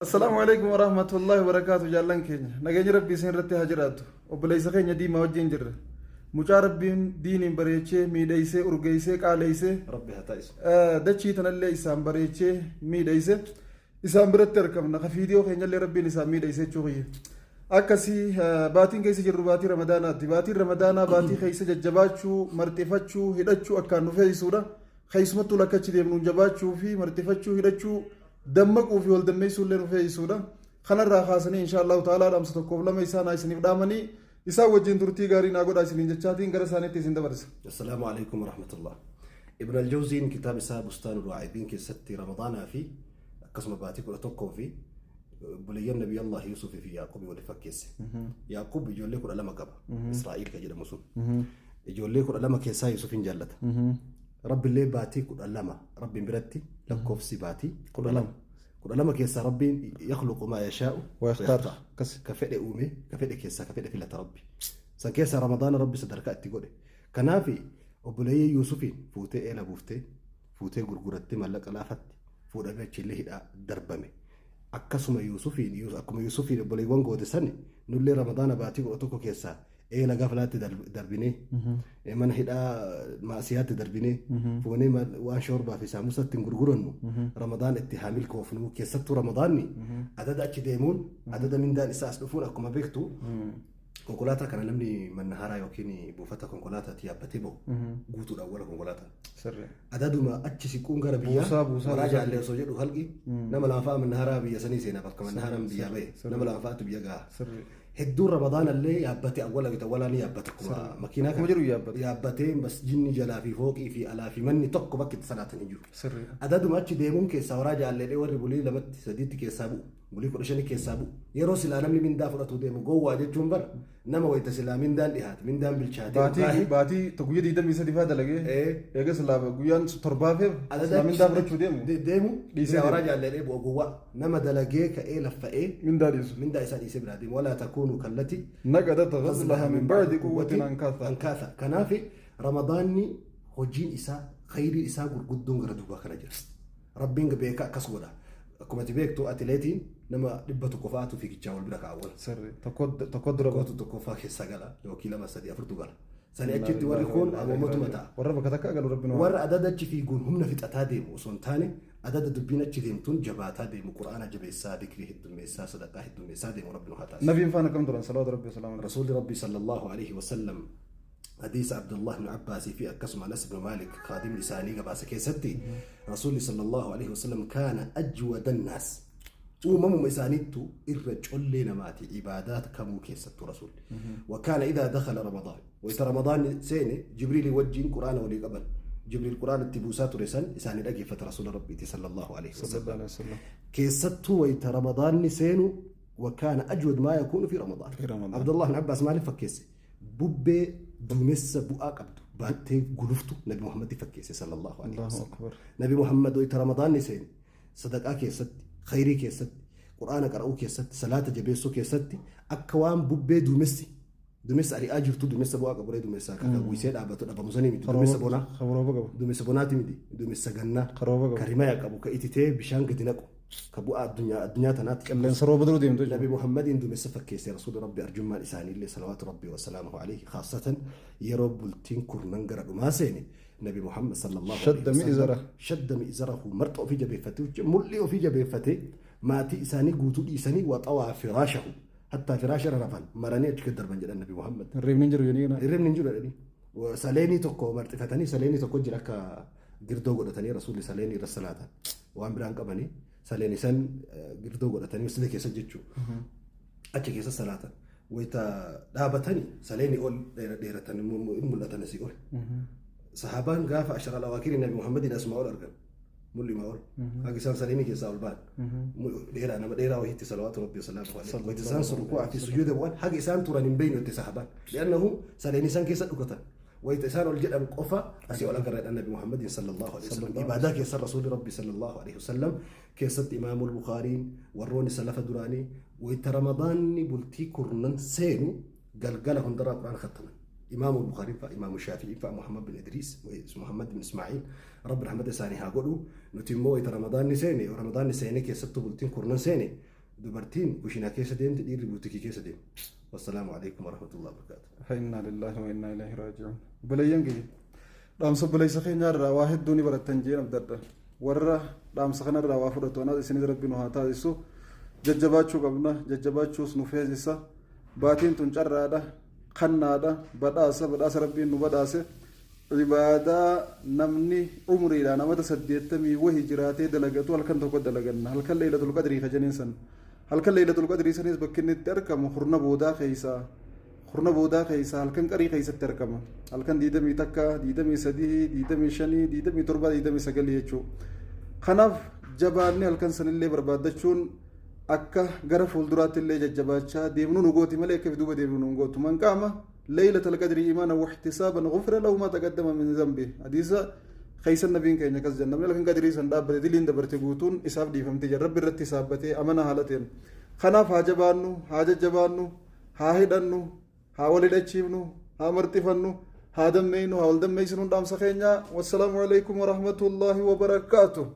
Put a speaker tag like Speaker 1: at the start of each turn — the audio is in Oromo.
Speaker 1: Assalaamu alaikum warahmatullahi wabarakaatu. Jaallan keenya, nageenyi Rabbii isin irratti haa jiraatu. Obboleessa keenya Diimaa wajjin jirra. Mucaa Rabbiin diiniin bareechee, miidheysee, urgeessee, qaaleessee,
Speaker 2: Rabbi haa taasisu.
Speaker 1: Dachii tanallee isaan bareechee miidheeyse isaan biratti argamna. Ka fiidiyoo keenyallee Rabbiin isaan miidheeyse jechuu kiyya. Akkasii baatiin keessa jirru baatii Ramadaanaati. Baatiin Ramadaanaa baatii keessa jajjabaachuu, marxifachuu, hidhachuu akkaan nu feesisuudha. Keessumattuu lakkachi deemnuun jabaachuu fi marxifachuu, hidhachuu, dammaquu fi wal dammeessuu illee nu feesisuudha. Kanarraa kaasanii insha Allahu ta'ala dhaamsa tokkoof lama isaan haa isiniif dhaamanii, isaan wajjin turtii gaarii naa godhaa isiniin jechaatiin gara isaaniitti isin dabarsa.
Speaker 2: Assalaamu alaikum warahmatullah. Ibn al-Jawziin kitaaba isaa Bustaanul Waa'idiin keessatti Ramadaanaa fi akkasuma baatii 11 fi obboleeyyan Nabii Allah Yusufii fi Yaaqoobii waliif fakkeesse. Yaaqoob ijoollee 12 qaba. Israa'iil kan jedhamu sun. Ijoollee 12 keessaa Yusufin jaallata. Rabbillee baatii 12, Rabbiin biratti lakkoofsi baatii 12. 12 keessaa Rabbiin yakhluqu maa yashaa'u
Speaker 1: wa yakhtaar.
Speaker 2: Wa yakhtaar. Ka fedhe uume, ka fedhe keessaa ka fedhe filata Rabbi. San keessaa Ramadaana Rabbi sadarkaa itti godhe. Kanaaf obboleeyyan Yuusufiin fuutee eela buuftee, fuutee gurgurattee, maallaqa laafatti fuudhamee achiillee hidhaa darbame. Akkasuma Yuusufiin, akkuma Yuusufiin obboleewwan goote sani, nullee Ramadaana baatii 11 keessaa eela gaflaatti darbinee, mana hidhaa maasiyaatti darbinee, fuunee waan shoorbaa fi saamusatti hin gurgurannu. Ramadaan itti haa milkoofnu. Keessattuu Ramadaanni adada achi deemuun, adada mindaan isaa as dhufuun, akkuma beektu konkolaataa kana namni mannaharaa yookiin buufata konkolaataatti yaabbatee bahu guutuudhaan wala konkolaataa. Adaduma achi siquun gara biyyaa
Speaker 1: Buusaa, buusaa,
Speaker 2: waraa
Speaker 1: buusaa.
Speaker 2: Jaallee osoo jedhu halqi nama lama fa'a mannaharaa biyya sanii seenaa, bakka mannaharaan biyyaa bahe nama lama fa'atu biyya gaha. Hedduun Ramadaana illee yaabbate, awwala bita awwalaa ni yaabbata, akkuma makiinaa
Speaker 1: Akkuma jiru yaabbata.
Speaker 2: Yaabbatee masjidni jalaa fi fooqii fi alaa fi manni tokko bakki itti salaatan hin jiru. Adaduma achi deemuun keessaa waraa jaalleedhee warri bulii lamatti sadiitti keessaa bu'u, bulii 15 keessaa bu'u. Yeroo silaa namni mindaa fudhatu deemu, gowwaa jechuun bara nama wayita silaa mindaan dhihaate, mindaan bilchaatee
Speaker 1: Baatii
Speaker 2: urgaa'e.
Speaker 1: Baatii guyya 23 faa dalagee eega silaa guyyaan torbaafeef silaa mindaa fudhachuu deemu
Speaker 2: deemu
Speaker 1: dhiisee
Speaker 2: silaa waraa
Speaker 1: deemu.
Speaker 2: jaalleedhee bu'a. Gowwaa nama dalagee ka'ee laffa'ee
Speaker 1: mindaa dhiisu.
Speaker 2: Mindaa isaa dhiisee biraa deemu. Walaa takuunu kallati
Speaker 1: naqadat ghazlaha min ba'di quwwatin ankaatha.
Speaker 2: Ankaatha. Kanaaf Ramadaanni hojiin isaa, khayrii isaa gurguddoon gara duubaa kana jira. Rabbiin beeka akkas godha. Akkuma ati beektu atileetiin nama 100 fa'aatu fiigichaa wal bira kaa'awwan.
Speaker 1: Sirri. Tokko tokko dura
Speaker 2: Tokkotu tokkoffaa keessa gala yookiin lama, sadii, afurtu gala. Sani achitti warri kun amoommatuma ta'a.
Speaker 1: Warra bakka takka galu Rabbi nu
Speaker 2: Warra adada achi fiiguun humna fixataa deemu osoo hin taane, adada dubbiin achi deemtuun jabaataa deemu, Qur'aana jabeessaa, dikrii heddummeessaa, sadaqaa heddummeessaa deemu Rabbi nu haa taasisu.
Speaker 1: Nabiin faana akkam turan, salawaatu Rabbi wasalaamu alayhi?
Speaker 2: Rasuulli Rabbi sallallahu alaihi wasallam hadiisa Abdullah ibn Abbaasii fi akkasuma Anas ibn Maalik kaadimni isaanii gabaasa keessatti, Rasuulli sallallahu alaihi wasallam kaana ajwada naas, uumamuma isaaniittu irra collee namaati ibaadaa kamuu keessattuu Rasuulli. Wa kaana idaa dakhala Ramadaan, wayita Ramadaan seene Jibriilii wajjin Qur'aana walii qaban. Jibriil Qur'aana itti buusaa ture san isaanii dhageeffata Rasuula Rabbiiti sallallahu alaihi
Speaker 1: sallallahu
Speaker 2: wasallam.
Speaker 1: Alaihi wasallam.
Speaker 2: Keessattuu wayita Ramadaanni seenu, وكان أجود ما يكون في رمضان.
Speaker 1: في رمضان.
Speaker 2: عبد الله بن عباس maaliif fakkeesse? Bubbee duumessa bu'aa qabdu baattee guluftu Nabi Muhammad fakkeesse sallallahu alaihi
Speaker 1: Allahu
Speaker 2: wasallam.
Speaker 1: akbar.
Speaker 2: Nabi Muhammad wayita Ramadaanni seene sadaqaa keessatti, khayrii keessatti, Qur'aana qara'uu keessatti, salaata jabeessuu keessatti akka waan bubbee duumessi duumessa ari'aa jirtu, duumessa bu'aa qabu, duumessa akka uwwisee dhaabbatu dhabamu sanii miti, duumessa bonaa,
Speaker 1: Karooba qabu.
Speaker 2: Duumessa bonaati miti, duumessa gannaa
Speaker 1: Karooba qabu.
Speaker 2: ka rimaya qabu, ka ititee bishaan gadi naqu, ka bu'aa addunyaa tanaatti
Speaker 1: Qilleensa rooba dura deemtu jechuudha.
Speaker 2: Nabi Muhammadiin duumessa fakkeesse Rasuulli Rabbi. Arjummaan isaaniillee salawaatu Rabbi wasalaamuhu alayhi, khaasatan yeroo bultiin kurnan gara dhumaa seene, Nabi Muhammad sallallahu
Speaker 1: shadda
Speaker 2: alaihi wasallam
Speaker 1: mi'zara.
Speaker 2: Shadda mi'zarahu, marxa ofii jabeeffatee, mul'ii ofii jabeeffatee, maatii isaanii guutuu dhiisanii, waxawaa firaashahu, hattaa firaasha irra rafan maranii achi gad darban jedhan Nabi Muhammad.
Speaker 1: Hirribni hin jiru jedhanii kana.
Speaker 2: Hirribni hin jiru jedhanii. Saleenii tokko marxifatanii, saleenii tokko jira akka girdoo godhatanii, Rasuulli saleenii irra salaatan. Waan biraan qabanii saleenii san girdoo godhatanii masjida keessa jechuudha. Achi keessa salaatan. Wayita dhaabatanii saleenii ol dheeratan hin mul'atan asii ol. Sahaabaan gaafa ashara lawaakirii Nabi Muhammadiin asumaa ol argan. Mul'imaa ol. Haga isaan saleenii keessaa ol ba'an. Dheeraa, nama dheeraa wahiitti, salawaatu Rabbi wasalaamu alayhi. Wayita isaan rukuu'aa fi sujuuda bu'an haga isaan turan hin beeynu itti sahaabaan. Li'annahu saleenii san keessa dhukatan. Wayita isaan ol jedhan qofa asii ol agarra jedhan Nabi Muhammadiin sallallahu alaihi wasallam. Ibaadaa keessa Rasuulli Rabbi sallallahu alaihi wasallam keessatti Imaamul Bukaariin warroonni salafa duraanii wayita Ramadaanni bultii kurnan seenu galgala hundarraa Qur'aana khattaman. Imaamu Bukhaarii fa'a, Imaamu Shaafi'ii fa'a, Muhammad bin Idriis, Muhammad bin Ismaa'iil, Rabbi rahmata isaanii haa godhu. Nuti immoo wayita Ramadaanni seene, Ramadaanni seenee keessattuu bultiin kurnan seene, dubartiin kushinaa keessa deemti, dhiirri buutikii keessa deema. Wassalaamu alaikum warahmatullahi wabarakatuh.
Speaker 1: Inna lillahi wa inna ilaihi raaji'uun. Obboleeyyan kiyya, dhaamsa obboleessa keenyaa irraa waa hedduu ni barattan jeen abdadha. Warra dhaamsa kanarraa waa fudhatu anaas isinis Rabbi nu haa taasisu. Jajjabaachuu qabna, jajjabaachuus nu feesisa. Baatiin tun carraadha, kannaadha, badhaasa, badhaasa Rabbiin nu badhaase. Ibaadaa namni umriidhaan amata 80 wahi jiraatee dalagatu halkan tokko dalaganna. Halkan Leeylatul Qadrii ka jeneen san. Halkan Leeylatul Qadrii sanis bakki inni itti argamu kurna boodaa keessaa, kurna boodaa keessaa halkan qarii keessatti argama. Halkan 21, 23, 25, 27, 29 jechuudha. Kanaaf jabaanni halkan sanillee barbaaddachuun akka gara fuulduraatti illee jajjabaachaa deemnu nu gooti malee akka duuba deemnu nu gootu. Man qaama Laylatal Qadrii iimaanan wahtisaaban ghufira lahu maa taqaddama min dhanbi. Hadiisa keessa nabiin keenya akkas jedhan, namni halkan qadrii san dhaabbate diliin dabarte guutuun isaaf dhiifamti jedhan, Rabbi irratti hisaabbatee amana haala ta'een. Kanaaf haa jabaannu, haa jajjabaannu, haa hidhannu, haa wal hidhachiifnu, haa marxifannu, haa dammeeynu, haa wal dammeeysinu dhaamsa keenya. Wassalaamu alaikum warahmatullaahi wabarakaatuh.